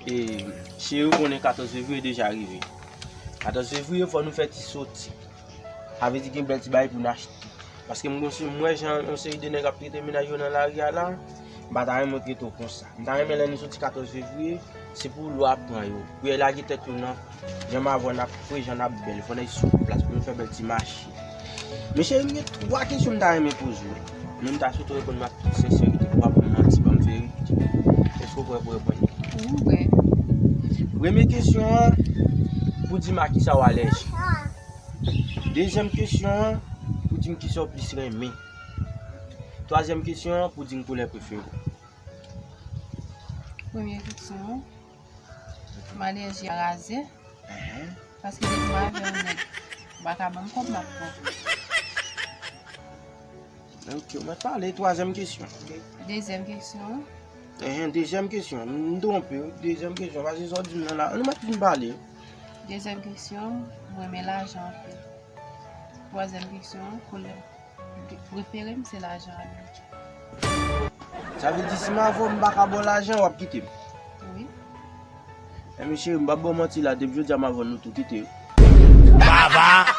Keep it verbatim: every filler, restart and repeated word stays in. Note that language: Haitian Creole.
E, cheri, ou konnen katòz fevriye deja rive. Katòz fevriye, fò nou fè ti soti. Sa vle di gen bèl ti bagay pou n achte. Paske m gon si m wè jan yon seri de nèg ap trete mennaj yo nan lari a la, m pa ta renmen w trete w konsa. M ta renmen lè nou soti katòz fevriye, se pou lwa pran yo. Pou yo lage tèt yo nan jan m avè w n ap fre, jan n ap bèl. Fò n al sou plas pou nou fè bèl ti mache. Men cheri, m gen twa kesyon m ta renmen poze w. Men m ta swete w reponn mwen ak tout senserite, pou w pa ban m manti, ban m verite. Èske w prè pou reponn? Wi, m prè. Premye kesyon an, pou di m a kisa w alèji. Dezyèm kesyon an, pou di m kisa w plis renmen. Twazyèm kesyon an, pou di m koulè prefere w. Premye kesyon an, m alèji a razè. Enhen. Paske depi m avè yon nèg, ou pa ka ban m kòb m ap pran. Ok, ou mèt pale. Twazyèm kesyon. Dezyèm kesyon. Enhen, dezyèm kesyon. M twonpe w. Dezyèm kesyon. Paske sa w di m nan la. Ann, ou mèt fin pale. Dezyèm kesyon, m renmen lajan anpil. Twazyèm kesyon, koulè prefere m se lajan ameriken. Sa vle di si m avè w m pa ka ba w lajan, w ap kite m? Wi. Enben cheri, m p ap ba w manti la, depi jodi a m avè w nou tou kite. Baba!